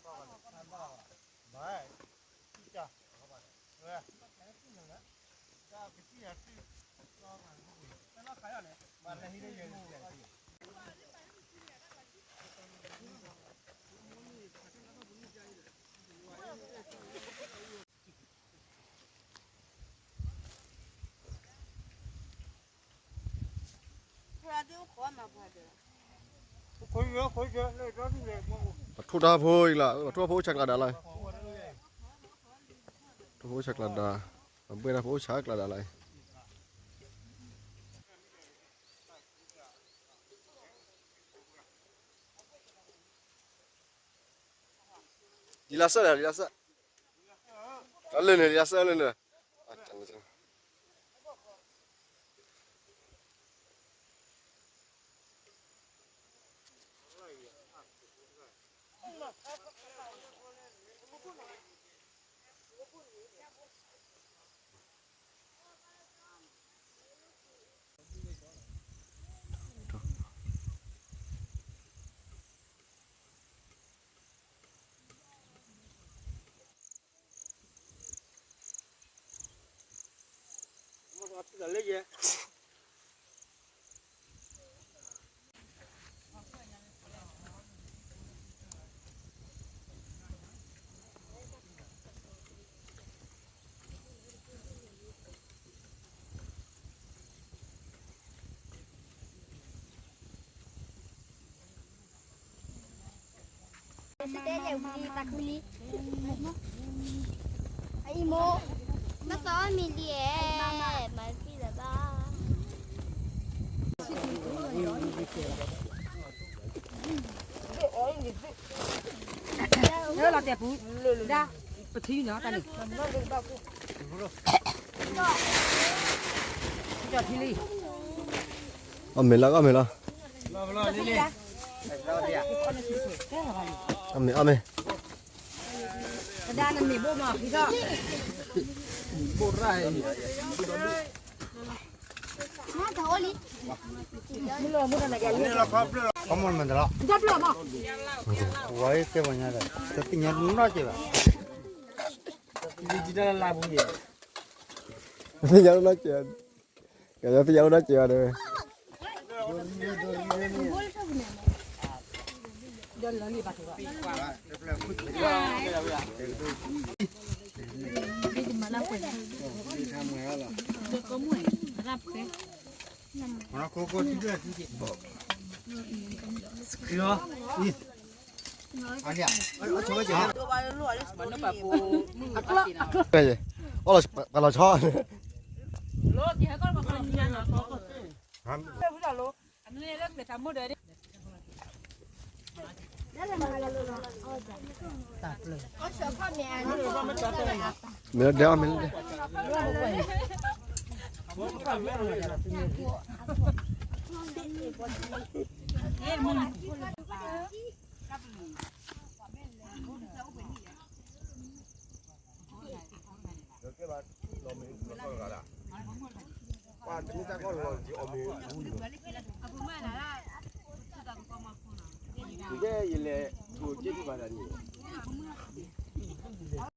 ပှၤထိၣ်တၢ်ဖိအံၤလီၤ, ပှၤထိၣ်ဖိအိၣ်ဆၢကျါဒါလီၤ, ထိၣ်ဖိအိၣ်ဆၢကျါဒါ, ပှၤဘှဲၣ်တၢ်ဖိအိၣ်ဆၢကျါဒါလီၤ. လံလါစၢ်ဒီး လံလါစၢ်, လၢန့ၣ် လံလါစၢ်လၢန့ၣ်, အံၤမိၢ်, မ့ၢ်သီအီၣ်မ့ၤလံဧဲ, မၤသံလၢၤဘၣ်. လၢလီၤတဲာ်ပူၤ, ဒါ, ပထံနီၤတၢ်န့ၣ်, ကၠီထံလံ, အီၣ်မ့ၤလီၤ အီၣ်မ့ၤလီၤ, အီၣ်မ့ၤ, အီၣ်မ့ၤ, ကဒါနမ့ၢ်ဘိမး, ဘိရၣ်, မ့ၢ်လီၤ, မ့ၢ်လီၤ, ဝဲတဲဝဲညါ, တသ့ၣ်ညါနီတစဲးဘၣ်, တသ့ၣ်ညါနီတစဲး, ကယီသ့ၣ်ညါနီတစဲးဘၣ်ဒီး, အီၣ်လီၤဆီ မ့ၢ်လၢဒဲးအီၣ်မ့ၢ်လၢဒဲး, ကဲယလဲၤ ယလဲၤ ယလဲၤ